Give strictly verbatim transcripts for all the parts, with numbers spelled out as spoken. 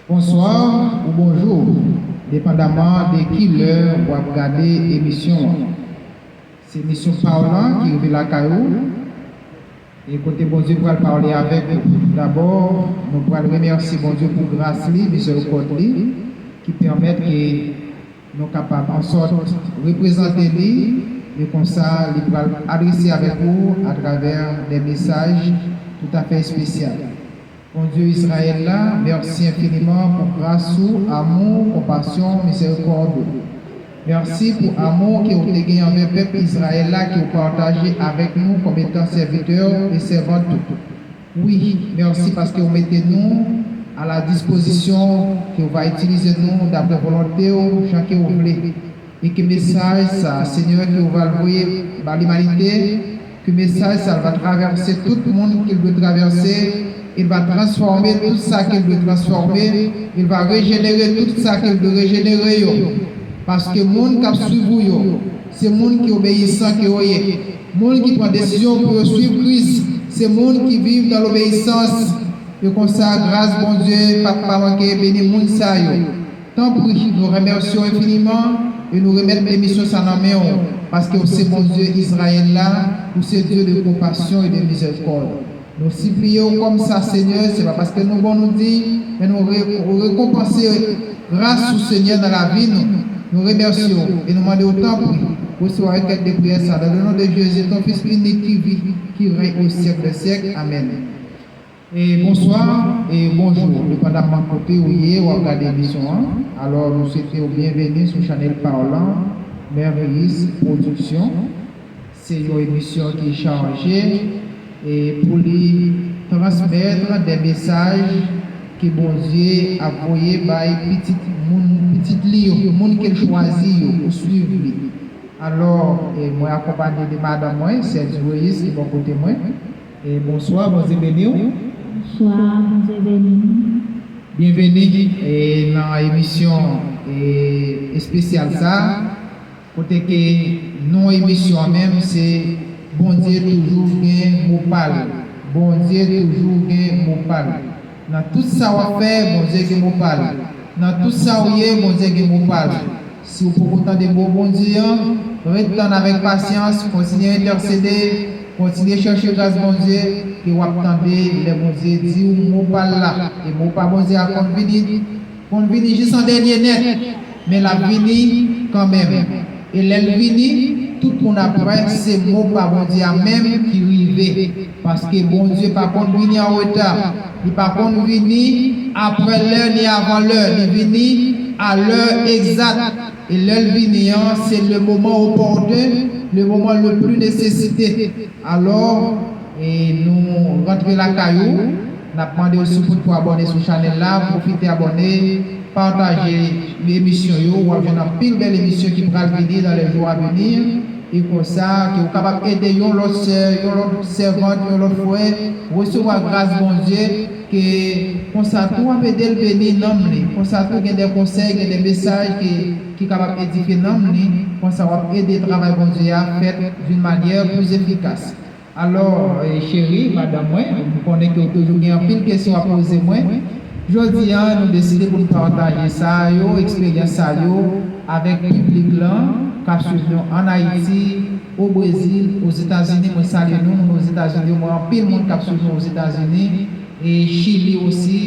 Bonswa ou bonjou, depandaman de ki lè w ap gade emisyon an. Se emisyon pa w lan ki rive lakay ou, e kote Bondye pral pale avèk ou. Dabò, nou pral remèsye Bondye pou gras li, mizèrikòd li, ki pèmèt ke nou kapab ansòt reprezante li, e konsa li pral adrese avèk ou atravè de mesaj toutafè espesyal. Bondye Izrayèl la, mèsi enfiniman pou gras ou, amou, konpasyon, mizèrikòd ou. Mèsi pou amou ke w te gen anvè pèp Izrayèl la ke w pataje avèk nou kòm etan sèvitè e sèvant ou. Wi, mèsi paske w mete nou a la dispozisyon ke w va itilize nou daprè volonte w, jan ke w vle. E ke mesaj sa, Senyè, ke w va voye ba limanite, ke mesaj sa va travèse tout moun ke l dwe travèse, e l va transfòme tout sa ke l dwe transfòme, e l va rejenere tout sa ke l dwe rejenere yo. Paske moun k ap swiv ou yo, se moun ki obeyisan ke yo ye. Moun ki pran desizyon pou yo swiv Kris, se moun ki viv nan lobeyisans. E konsa, gras Bondye p ap pa manke beni moun sa yo. Tanpri, nou remèsye w enfiniman e nou remèt emisyon sa nan men w, paske w se Bondye Izrayèl la, ou se Dye de konpasyon e de mizèrikòd. Nou sipliye w kòm sa, Senyè, se pa paske nou bon nou di, men nou re- rekonpanse gras ou, Senyè, nan lavi nou. Nou remèsye w e nou mande w, tanpri, resevwa rekèt de priyè sa, dans le nom de Jésus, ton Fils unique qui vit, qui règne au siècle des siècles. Amen. E bonswa e bonjou, depandaman kote ou ye, w ap gade emisyon an. Alò, nou swete w byenveni sou chanèl pa w lan, Merveilleuse Production. Se yon emisyon ki chanje e pou li transmèt de mesaj ke Bondye ap voye bay pitit moun, pitit li yo, moun ke l chwazi yo pou swiv li. Alò, e mwen akonpanye de madanm mwen, sè Dureyis ki bò kote mwen. E bonswa, Bondye beni w. Bonswa, Bondye beni w. Byenveni e nan emisyon e espesyal sa, kote ke non emisyon an menm se Bondye toujou gen mo pa l. Bondye toujou gen mo pa l. Nan tout sa w ap fè, Bondye gen mo pa l. Nan tout sa w ye, Bondye gen mo pa l. Si w poko tande mo Bondye an, ret tann avèk pasyans, kontinye entèsede, kontinye chèche gras Bondye, ke w ap tande lè Bondye di w mo pa l la. E mo pa Bondye a konn vini, konn vini jis an dènye nèt, men l ap vini kanmenm. E lè l vini, tout moun ap wè se mo pa Bondye a menm ki rive. Paske Bondye pa konn vini an reta. Li pa konn vini aprè lè ni avan lè. Li vini a lè egzat. E lè l vini an, se le moman opòten, le moman le pli nesesite. Alò, e nou rantre lakay ou. N ap mande w, si w potko abòne sou chanèl la, pwofite abòne, pataje emisyon yo. W ap jwenn anpil bèl emisyon ki pral vini dans les jours à venir. E konsa, ke w kapab ede yon lòt sè, yon lòt sèvant, yon lòt frè resevwa gras Bondye, ke konsa tou w ap ede l beni nanm li. Konsa tou gen de konsèy, gen de mesaj ke, ki kapab edifye nanm li. Konsa w ap ede travay Bondye a fèt d'une manière plus efficace. Alò, e, cheri, madanm mwen, m konnen ke w toujou gen anpil kesyon w ap poze mwen. Jodi a, nou deside pou n pataje sa yo, eksperyans sa yo, avèk piblik lan k ap swiv nou ann Ayiti, o Brezil, Ozetazini. Mwen salye nou, moun Ozetazini yo, mwen anpil moun k ap swiv nou Ozetazini, e Chili osi.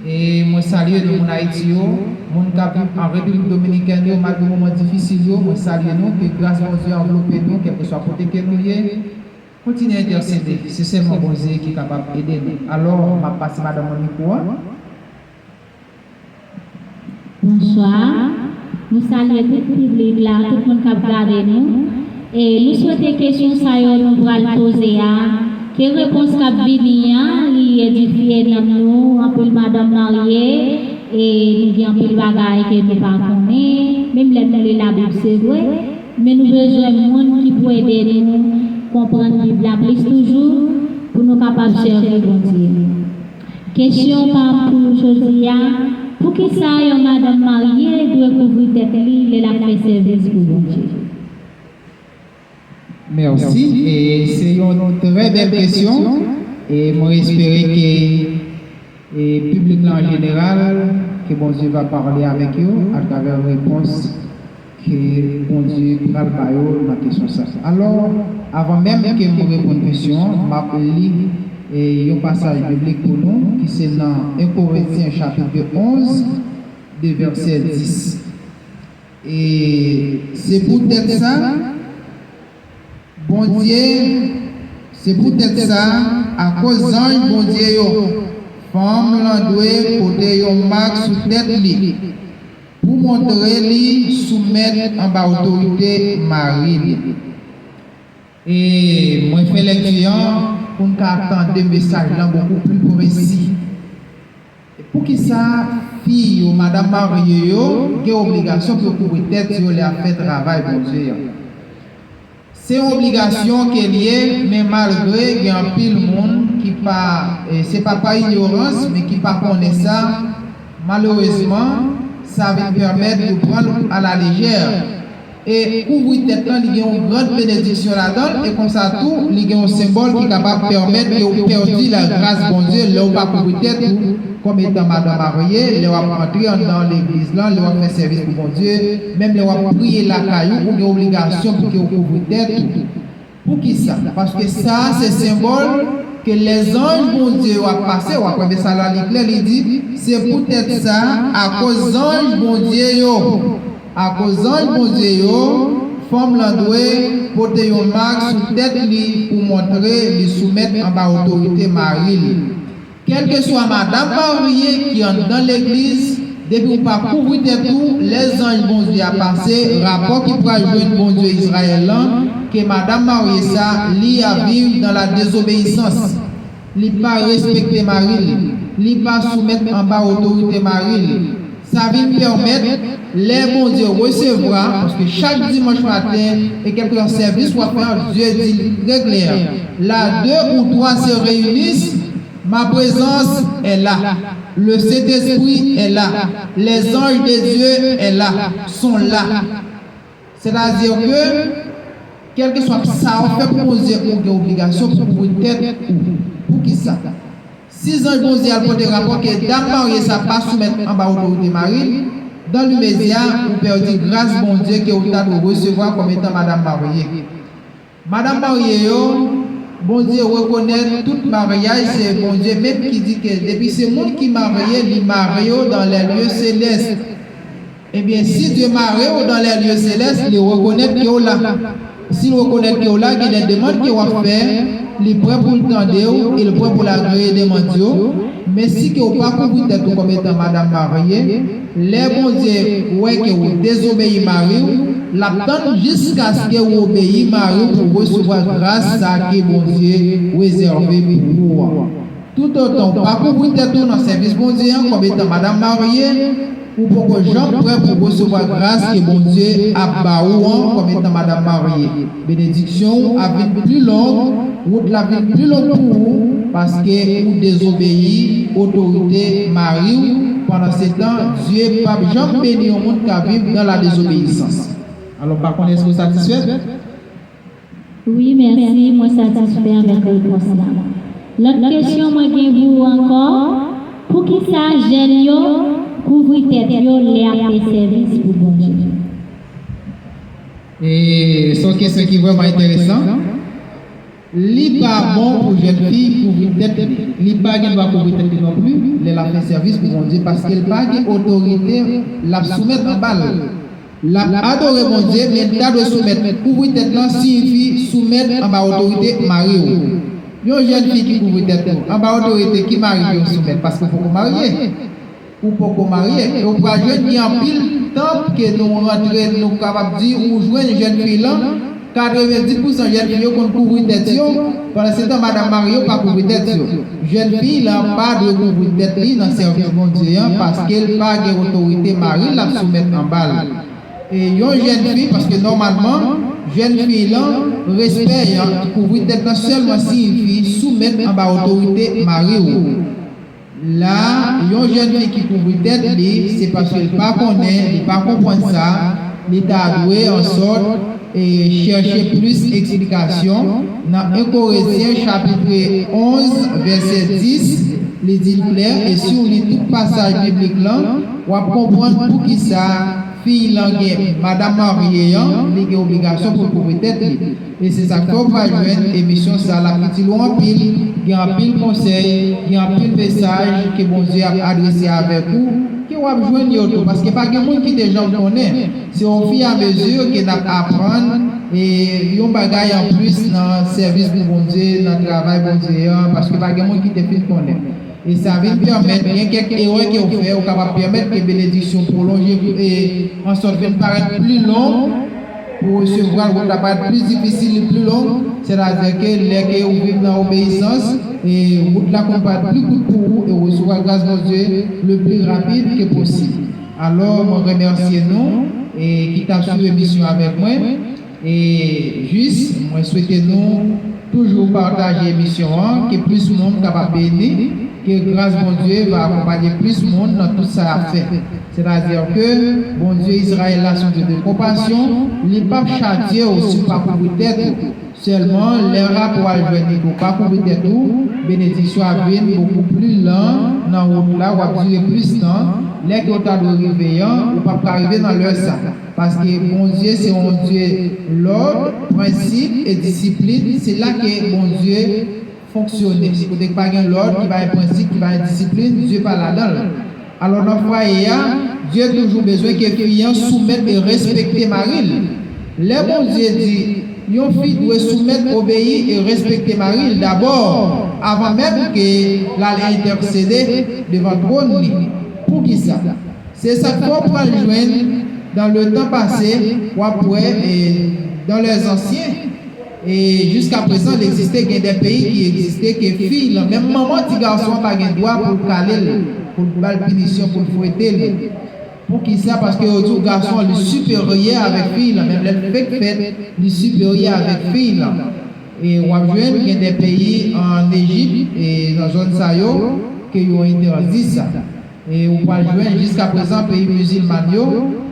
E mwen salye nou, moun Ayiti yo, moun k ap viv an Repiblik Dominikèn yo, malgre moman difisil yo, mwen salye nou, ke gras Bondye anvlope nou, kèlkeswa kote ke nou ye. Kontinye entèsede, se sèlman Bondye ki kapab ede nou. Alò, m ap pase madanm mwen mikwo a. Bonswa. Nou salye tout piblik la, tout moun k ap gade nou. E nou swete kesyon sa yo nou pral poze a, ke repons k ap vini an, li edifye nanm nou, anpil madanm marye, e nou gen anpil bagay ke nou pa konnen, menm lè nou li Labib, se vre. Men nou bezwen moun ki pou ede nou konprann Bib la plis toujou, pou nou kapab sèvi Bondye. Kesyon pa m pou jodi a, poukisa yon madanm marye dwe kouvri tèt li lè l ap fè sèvis pou Bondye? Mèsi. E se yon trè bèl kesyon. E mwen espere ke e piblik la an jeneral, Ke Bondye va pale avèk yo atravè repons ke Bondye pral ba yo nan kesyon sa. Alò, avan menm ke m reponn kesyon an, m ap li, e, yon pasaj biblik pou nou, ki se nan en Korentyen chapit onz, de vèsè dis. E se poutèt sa, Bondye, se poutèt sa, akoz zanj Bondye yo, fanm lan dwe pote yon mak sou tèt li, pou montre li soumèt anba otorite mari li. E mwen fè lèkti an pou n ka tande mesaj lan bokou pli presi. Poukisa fi yo, madanm marye yo, gen obligasyon pou yo kouvri tèt yo lè y ap fè travay Bondye an? Se yon obligasyon ke l ye, men malgre gen anpil moun ki pa, e se pa pa inyorans, men ki pa konnen sa, malerezman, sa vin pèmèt yo pran l alalejè. E kouvri tèt lan, li gen yon gran benediksyon ladan l, e konsa tou, li gen yon senbòl ki kapab pèmèt ke w pèdi lagras Bondye lè w pa kouvri tèt ou kòm etan madanm marye, lè w ap antre anndan legliz lan, lè w ap fè sèvis pou Bondye, menm lè w ap priye lakay ou, ou gen obligasyon pou ke w kouvri tèt ou. Poukisa? Paske sa a se senbòl ke lèzanj Bondye yo ap pase, w ap wè mesaj la li klè, li di, se poutèt sa, akoz zanj Bondye yo, akoz zanj Bondye yo, fanm lan dwe pote yon mak sou tèt li pou montre li soumèt anba otorite mari li. Kèlkeswa madanm marye ki anndan legliz, depi w pa kouvri tèt ou, lè zanj Bondye a pase, rapò ki pral jwenn Bondye Izrayèl lan, ke madanm marye sa, li ap viv dans la désobéissance. Li pa respekte mari l, li pa soumèt anba otorite mari l. Sa vin pèmèt, lè Bondye resevwa, paske chak dimanch maten, e kèlkeswa sèvis w ap fè, Dye di l trè klè, là deux ou trois se réunissent, ma présence est là. Le Saint-Esprit est là. Les anges de Dieu est là, sont là. Sètadi ke, kèlkeswa sa w ap fè pou Bondye, ou gen obligasyon pou kouvri tèt ou. Poukisa? Si zanj Bondye al pote rapò ke dam marye sa pa soumèt anba otorite mari l, dan limedya, ou pèdi gras Bondye ke ou ta dwe resevwa kòm etan madanm marye. Madanm marye yo, Bondye rekonèt tout maryaj, se Bondye menm ki di ke depi se moun ki marye, li mare yo dans les lieux célestes. Ebyen, si Dye mare w dans les lieux célestes, li rekonèt ke w la. Si l rekonèt ke w la, gen de demann ke w ap fè, li prè pou l tande w e l prè pou l agreye demann yo. Men si ke w pa kouvri tèt ou kòm etan madanm marye, lè Bondye wè ke w dezobeyi mari w, l ap tann jiskaske w obeyi mari w pou w resevwa gras sa ke Bondye rezève pou ou an. Toutotan w pa kouvri tèt ou nan sèvis Bondye an kòm etan madanm marye, ou poko janm prè pou resevwa gras ke Bondye ap ba ou an kòm etan madanm marye. Benediksyon ou ap vin pli long, wout la ap vin pli long pou ou, paske ou dezobeyi otorite mari w. Pandansetan, Dye p ap janm beni yon moun k ap viv dans la désobéissance. Alò, m pa konnen èske w satisfè? Wi, mèsi, mwen satisfè avèk repons la. Lòt kesyon mwen gen pou ou ankò, poukisa jèn yo kouvri tèt yo lè y ap fè sèvis pou Bondye? E se yon kesyon ki vrèman enteresan. Li pa bon pou jèn fi kouvri tèt li. Li pa gen dwa kouvri tèt li non pli lè l ap fè sèvis pou Bondye, paske l pa gen otorite l ap soumèt anba l. L ap adore Bondye, men l ta dwe soumèt. Kouvri tèt lan siyifi soumèt anba otorite mari w. Yon jèn fi ki kouvri tèt ou anba otorite ki mari ke w soumèt, paske w poko marye. Ou poko marye. E w pral jwenn gen anpil tanp ke nou rantre, nou kapab di, ou jwenn jèn fi lan, katrevenndis pousan jèn fi yo konn kouvri tèt yo, pandansetan madanm marye yo pa kouvri tèt yo. Jèn fi lan pa dwe kouvri tèt li nan sèvis Bondye an, paske l pa gen otorite mari l ap soumèt anba l. E yon jèn fi, paske nòmalman, jèn fi lan, respè an, kouvri tèt lan sèlman siyifi soumèt anba otorite mari w. La, yon jèn fi ki kouvri tèt li, se paske l pa konnen, li pa konprann sa, li ta dwe, an sòt, e chèche plis eksplikasyon. Nan en Korentyen, chapit onz, vèsè dis, li di l klè, e si w li tout pasaj biblik lan, w ap konprann poukisa fi lan gen, madanm marye an, li gen obligasyon pou l kouvri tèt li. E se sa k fè w pral jwenn emisyon sa l ap itil ou anpil, gen anpil konsèy, gen anpil mesaj ke Bondye ap adrese avèk ou, ke w ap jwenn yo tou, paske pa gen moun ki te janm konnen. Se ofiramezi ke n ap aprann e yon bagay anplis nan sèvis pou Bondye, nan travay Bondye an, paske pa gen moun ki te fin konnen. E sa vin pèmèt, gen kèk erè ke w fè, ou kapab pèmèt ke benediksyon pwolonje e ansòt vin parèt pli long, pou resevwa l, wout la parèt pli difisil, li pli long, sètadi ke lè ke ou viv nan obeyisans, e wout la konn parèt pli kout pou ou, e ou resevwa gras Bondye le pli rapid ke posib. Alò, mwen remèsye nou e ki t ap swiv emisyon avèk mwen. E jis, mwen swete nou toujou pataje emisyon an, ke plis moun kapab beni, ke gras Bondye va akonpanye plis moun nan tout sa y ap fè. Sètadi ke Bondye Izrayèl la se yon Dye de konpasyon, li p ap chatye w si w pa kouvri tèt ou. Sèlman, lè rapò al jwenn li ke w pa kouvri tèt ou, benediksyon ap vin bokou pli lan nan wout la, w ap dire plis tan, lè ke w ta dwe rive an, ou p ap ka rive nan lè sa. Paske Bondye se yon Dye lòd, prensip e disiplin. Se la ke Bondye fonksyone. Se kote ki pa gen lòd, ki pa gen prensip, ki pa gen disiplin, Dye pa ladan l. Alò, nan fwaye a, Dye toujou bezwen ke fi an soumèt e respekte mari l. Lè Bondye di yon fi dwe soumèt, obeyi e respekte mari l dabò, avan menm ke l al entèsede devan twòn li. Poukisa? Se sa k fè w pral jwenn dans le temps passé, w ap wè, e, dans les anciens, e jiska prezan, li egziste, gen de peyi ki egziste, ke fi lan, menm manman ti gason an pa gen dwa pou l kale l, pou l ba l pinisyon, pou l fwete l. Poukisa? Paske yo di w gason an, li siperyè avèk fi lan, menm lè l fèk fèt, li siperyè avèk fi lan. E w ap jwenn, gen de peyi ann Ejip, e nan zòn sa yo, ke yo entèdi sa. E ou pral jwenn jiska prezan peyi mizilman yo,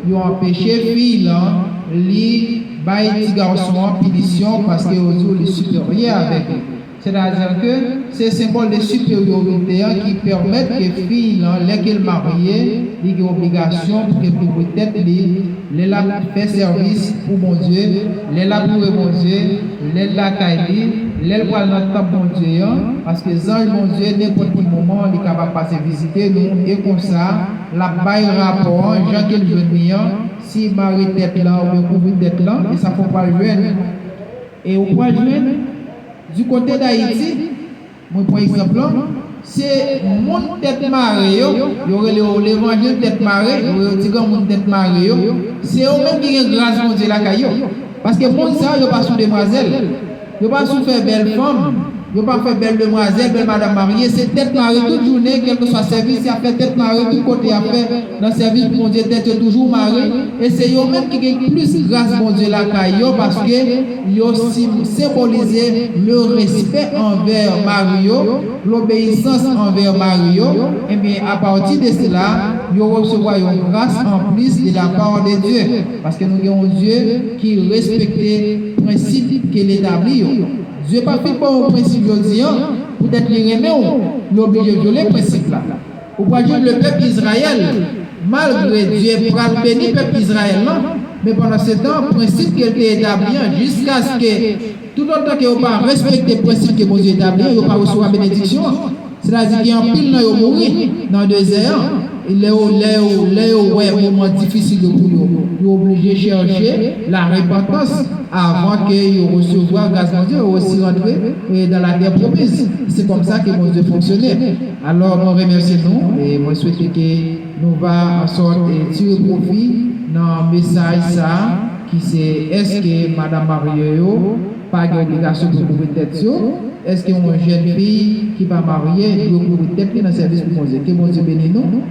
yo anpeche fi lan li bay ti gason an pinisyon paske yo di w li siperyè avèk li. Sètadi ke se senbòl de siperyorite an ki pèmèt ke fi lan, lè ke l marye, li gen obligasyon pou ke kouvri tèt li, lè l ap fè sèvis pou Bondye, lè l ap louwe Bondye, lè l lakay li, lè l pral nan tanp Bondye an, paske zanj Bondye, nenpòt ki moman, li kapab pase vizite nou, e konsa, l ap bay rapò an, jan ke l jwenn li an, si mare tèt lan oubyen kouvri tèt lan, e sa fè w pral jwenn. E ou pral jwenn, di kote Dayiti, mwen pran egzanp lan, se moun tèt mare yo, yo rele yo levanjil tèt mare, yo rele yo ti granmoun tèt mare yo, se yo menm ki gen gras Bondye lakay yo. Paske moun sa yo, yo pa sou demwazèl, yo pa sou fè bèl fanm, yo pa fè bèl demwazèl, bèl madanm marye, se tèt mare tout jounen, kèlkeswa sèvis y ap fè, tèt mare tout kote y ap fè. Nan sèvis pou Bondye, tèt yo toujou mare, e se yo menm ki gen plis gras Bondye lakay yo, paske yo sim-, senbolize le respè anvè mari yo, lobeyisans anvè mari yo. Ebyen, apati de sela, yo resevwa yon gras anplis de la part de Dye, paske nou gen yon Dye ki respekte prensip ke l etabli yo. Dye pa fin ba w yon prensip jodi an, poutèt li renmen w, li oblije vyole prensip la. Ou pral jwenn le pèp Izrayèl, malgre Dye pral beni pèp Izrayèl lan, men pandan se tan, prensip ke l te etabli an, jiskaske toutotan ke yo pa respekte prensip ke Bondye etabli an, yo pa resevwa benediksyon an. Sètadi gen anpil nan yo mouri nan dezè an. Lè yo, lè yo, lè yo wè moman difisil yo pou yo, yo oblije chèche la repantans avan ke yo resevwa gras Bondye, yo osi rantre, e, dans la terre promise. Se konsa ke Bondye fonksyone. Alò, mwen remèsye nou, e mwen swete ke nou va ansòt, e, tire pwofi nan mesaj sa a, ki se, èske madanm marye yo pa gen obligasyon pou kouvri tèt yo? Èske yon jèn fi ki pa marye dwe kouvri tèt li nan sèvis pou Bondye? Ke Bondye beni nou.